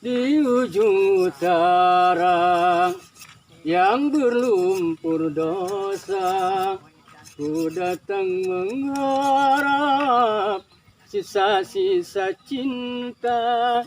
Di ujung utara yang berlumpur dosa, ku datang mengharap sisa-sisa cinta.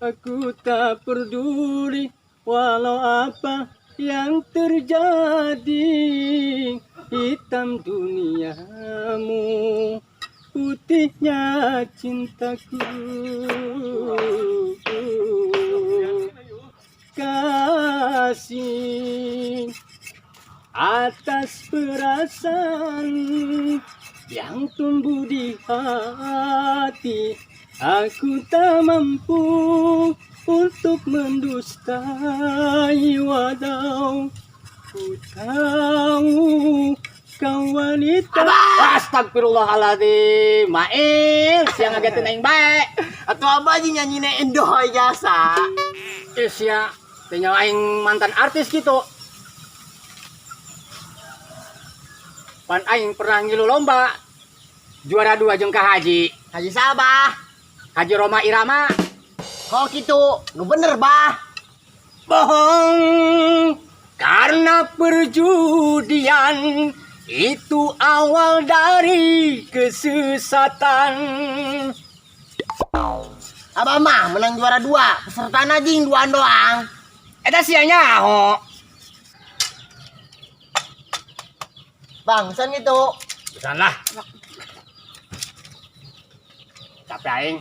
Aku tak peduli walau apa yang terjadi. Hitam duniamu, putihnya cintaku. Kasih atas perasaan yang tumbuh di hati, aku tak mampu untuk mendustai. Walau ku tahu kau wanita. Astagfirullahaladzim, Mail, siang ngagetin aing bae. Atau apa aja nyanyi endoy jasa. Eh sia, teu nyawa aing mantan artis gitu. Pan aing pernah ngilu lomba juara 2 jeung ka Haji. Haji Sabah. Haji Rhoma Irama. Kok gitu? Nu bener, Bah. Bohong. Karena perjudian itu awal dari kesesatan. Abah mah menang juara 2, peserta anjing 2 doang. Eta sia nyaho. Bang, sen gitu. Pesan lah. Capek aing.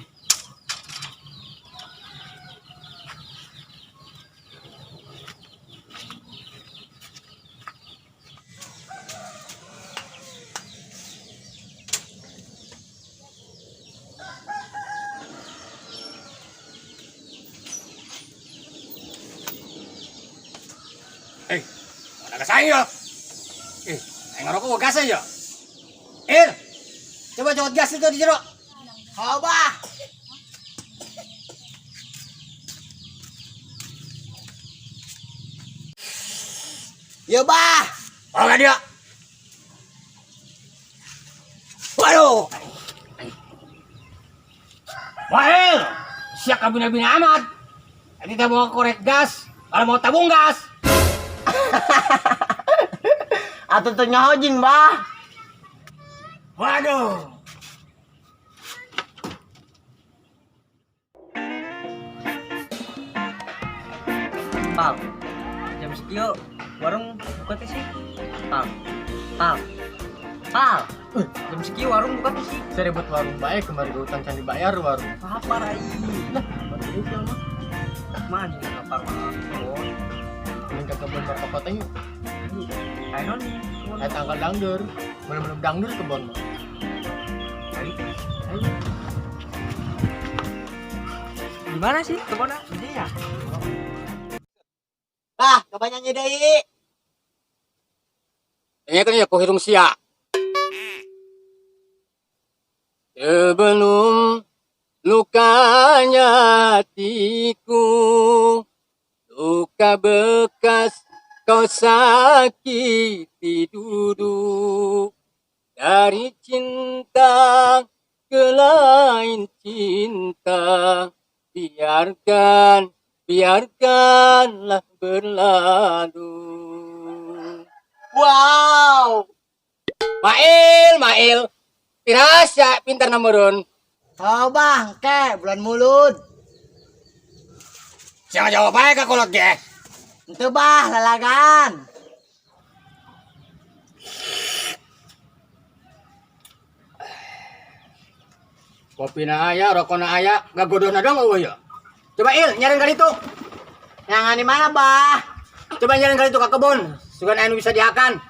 Mana gas aing yo? Aing ngerokok gas aja. Coba copot gas itu di jero. Coba. Yo, Bah. Oh, nggak dia. Waduh. Wahil, siap kabina-bina amat. Ini kita mau korek gas, kalau mau tabung gas. Atau tuh nyahojing, Bah. Waduh. Pal, jam sekiyo warung buka teh sih. Pal, pal, pal. Jam sekiyo warung buka teh sih. Saya ribut warung baik, kemarin ke hutan can dibayar warung. Apa rai? Lah, baru itu mah. Mah anjing lapar mah. Oh, Ini ke kebun merokok teh yuk. ayo nih. Ayo tanggal dangdur. Belum-belum dangdur kebun mah. Ayo. Ayo. Di mana sih kebunnya? Ini ya. Bah, coba nyanyi deui. Ini kan ya ku hidung sia. Sebelum lukanya hatiku, luka bekas kau sakiti duduk. Dari cinta ke lain cinta, biarkan, biarkanlah berlalu. Wow. Mail, Mail, pirasa pintar namurun. Oh bang, ke bulan mulut. Siapa jawab baik ke kolot ge? Itu bah, lalagan. Kopi na aya, rokok na aya, gak godoh na dong eueuh ya. Coba Il, nyariin kali itu. Yang di mana bah? Coba nyariin kali itu ke kebun. Sugan anu bisa diakan.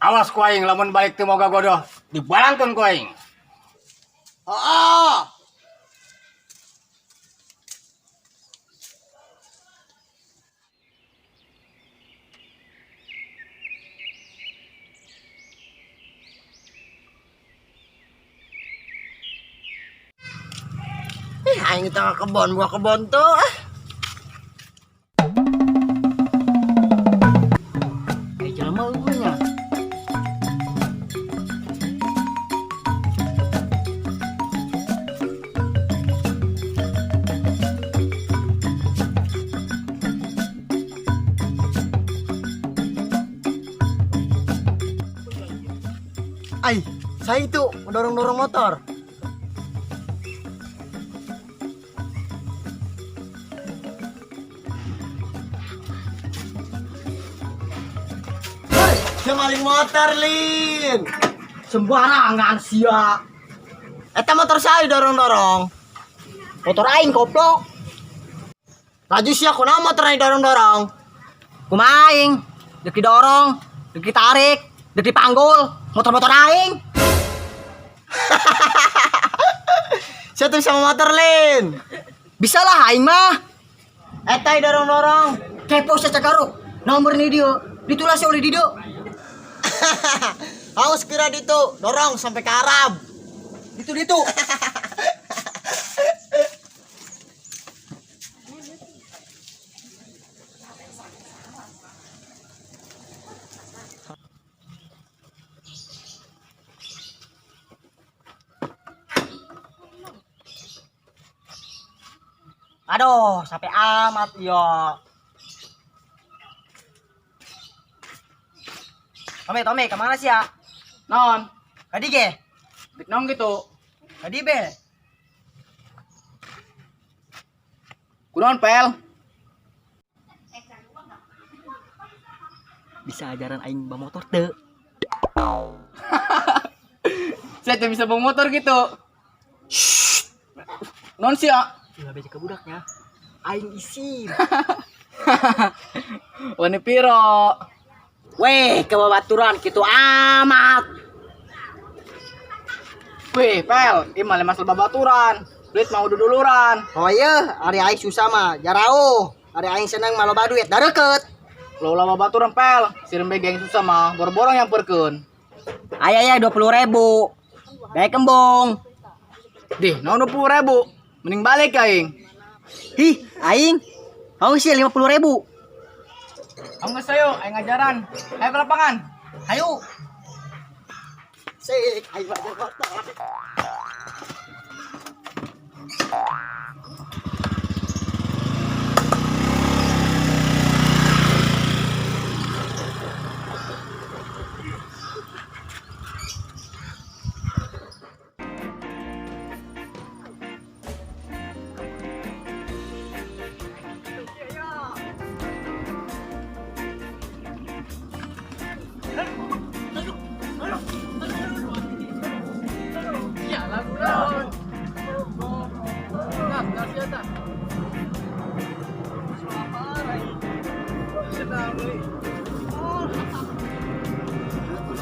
Awas ku aing lamun balik teu moga godoh, dibalangkeun ku aing. Oh, oh. Ih, aing teh ka kebon, buah kebon tuh. Ah. Jelema eueuh nya. Ai, saya itu mendorong-dorong motor. Woi, dia maling motor, Lin. Sembarangan sia. Eta motor saya dorong-dorong. Motor aing koplok. Laju sia kunaon motor dorong-dorong. Kumaha aing? Dek didorong, dek ditarik, dek dipanggul, motor-motor aing. Sia tuh bisa motor, Lin. Bisa lah aing mah. Eta dorong-dorong. Kepo sia cagaruk. Nomor ni dia, ditulis oleh Dido. Haus kira ditu, dorong sampai ke Arab. Itu ditu. Aduh, sampai amat yo. Tome, Tome, kemana sih ya? Non, Kadi ge? dik naon gitu. Kadi be? Kunaon pel? Bisa ajaran aing bawa motor teu. Saya tuh bisa bawa motor gitu. Non sih ya. Ulah beja ke budaknya. Aing isin. Wani piro. Weh, kebabaturan gitu amat. Wih, pel, ini malah masalah babaturan. Duit mau duduluran. Oh iya, ari aing susah mah, jarauh. Ari aing seneng mah loba duit, dareket. Lo lah babaturan pel, sirim geng susah mah, boro-borong yang perkeun. Ayah ya 20.000. Baik kembung. Dih, naon 20.000. Mending balik aing. Hih, aing. Mau sih 50.000. Kamu geus ayo, aing ngajaran. Ayo ke lapangan. Ayo. Sik, aing belajar motor.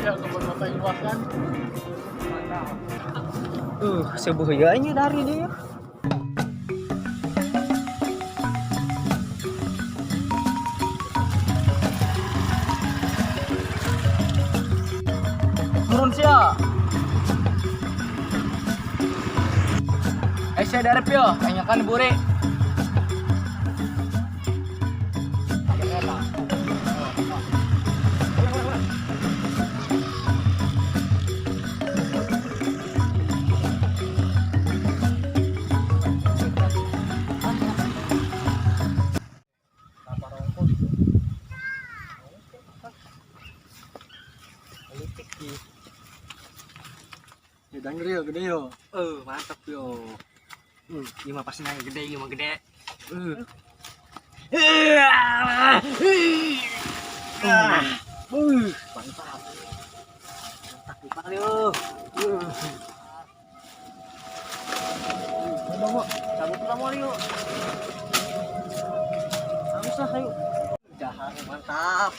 Sia kebun motor yang luas kan. Sebuah ya ini dari dia. Turun sia. Eh sia darep yo, aing kan buri. Ya dangdut yo gede yo. Mantap yo. Ini mah pasti nanya gede, ini mah gede. Mantap. Mantap yo. Mau, cabut lah mau yuk. Harus lah ayo. Jahat mantap.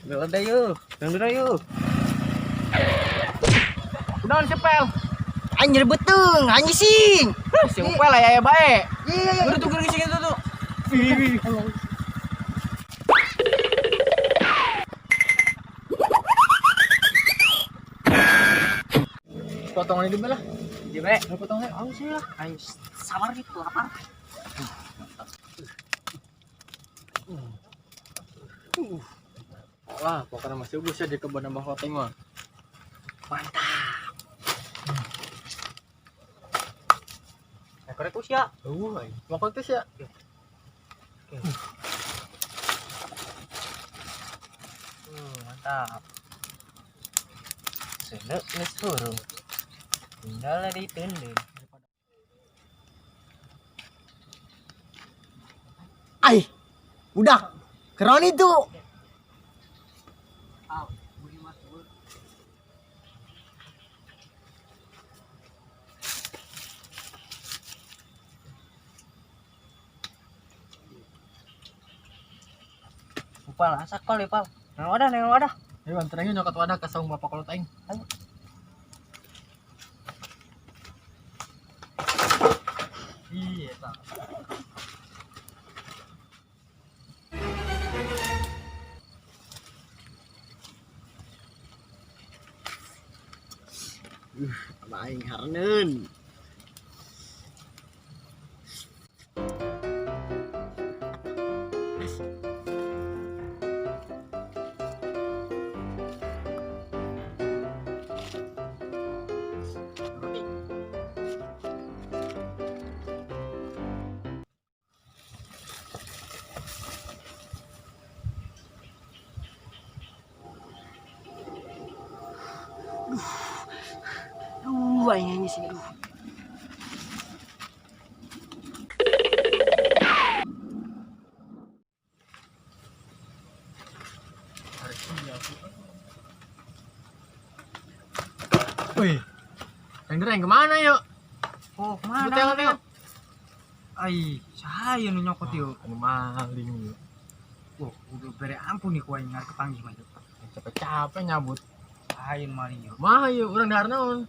Bela yuk, dangdut yuk. Kunaon si pel? Anjir betung, anjir sing. Si pel aya aya bae. Iya, iya, Udah tuh geuring itu tuh. Potongan ini lah. Iya bae. Mau potongnya? Ayo sih lah. Ayo sabar gitu lapar. Wah, pokoknya masih bisa di kebun nambah potong mah. Mantap. Korek usia. Aing. Mau kontes ya? Mantap. Seuneu geus hurung. Tinggal diteundeun. Ai, budak. Keren itu. Pal, asak pal ya pal. Nang wadah, nang wadah. Ayo antar aing nyokot wadah ka saung bapak kolot aing. Ayo. Iya, tah. Abah aing hareneun. Aduh, aing nyanyi sih, aduh. Wih. Yang dereng kemana yuk? Oh, kemana? Betul, yuk. Ai, saya nu nyokot yuk. Anu maling yuk. Wah, udah bere ampun nih ku aing ngar kepanggih mah yuk. Capek-capek nyabut. Saya nu maling yuk. Mah yuk, urang dahar naon?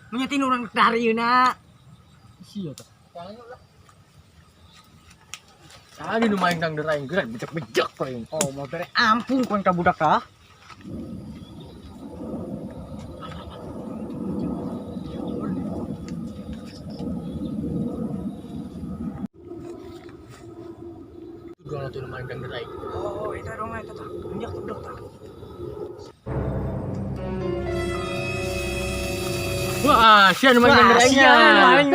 Menyetin urang dari ieu na. Sia tah. Tadi nu main kang dereng gerak bejek-bejek paling. Oh, mau bere ampun ku aing ka budak tah. Gua tuh nu main kang dereng. Oh, itu dong eta tah. Unjak tuh budak tah. Wah, sia nu main kang derengnya. Maling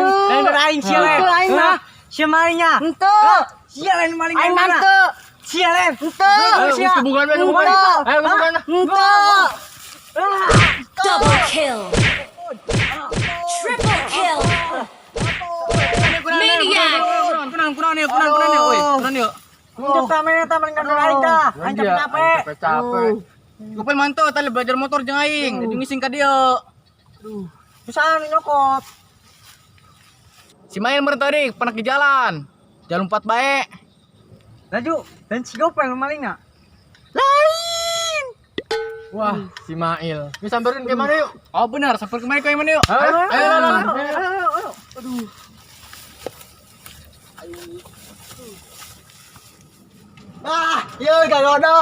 aing sia lain. Aing mah. Sia malingnya. Henteu. Sia lain maling. Aing mah henteu. Sia lain. Henteu. Ayo, geus kebukaan we, kebukaan. Ayo, kebukaan. Henteu. Double kill. Triple kill. Maniac. Kunaon kunaon yuk, kunaon kunaon yuk, woi. Kunaon yuk. Unjak tah mainnya tah maling kandang aing tah. Aing capek-capek. Capek-capek. Gopel mantu tadi belajar motor jeung aing, jadi ngising ka dieu. Susah nu nyokot. Si Mail meureun tadi pernah ke jalan. Jalan lompat bae. Laju, dan si Gopel nu malingna. Lain. Wah, si Mail. Ini samperin ke mana yuk? Oh benar, sampai kemana ke mana yuk? Ayo, ayo, ayo, ayo. Ayo, ayo, ayo. Ah, yeuh gagodo.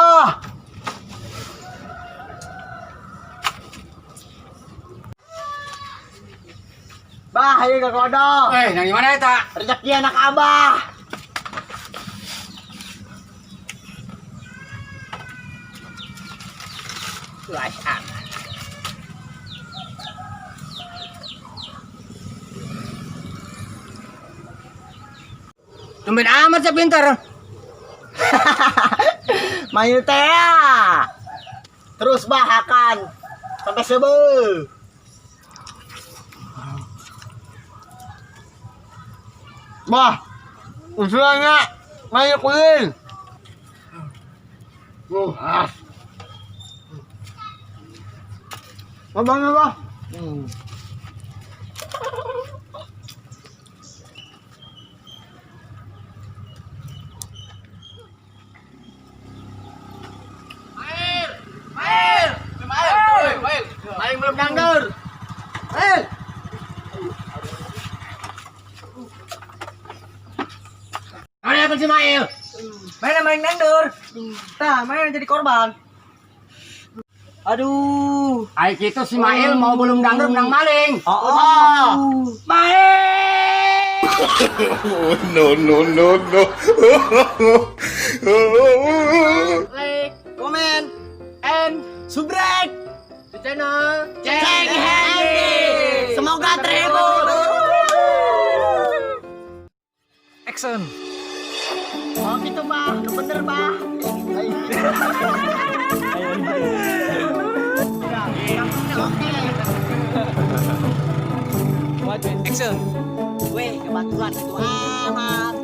Bah, yeuh gagodo. Eh, nang di mana eta? Rezeki anak abah. Wah, Tumben amat saya pintar. Main teh. Ya. Terus bahakan sampai sebel. Bah, usulnya main kulin. Ah. Abang bah. Mail, Mail, Mail. Aing belum dangdur. Eh. Mana akun si Mail? Mana maling nandur? Tah, mana yang jadi korban? Aduh. Ai gitu si Mail mau belum dangdur menang maling. Oh, oh. Mail. No, no, no, no. Like Komen, and subrek, the channel Ceng Handy. Semoga terhibur. Action. Oh gitu bah, bener bah. Action. Weh, kebaturan itu amat.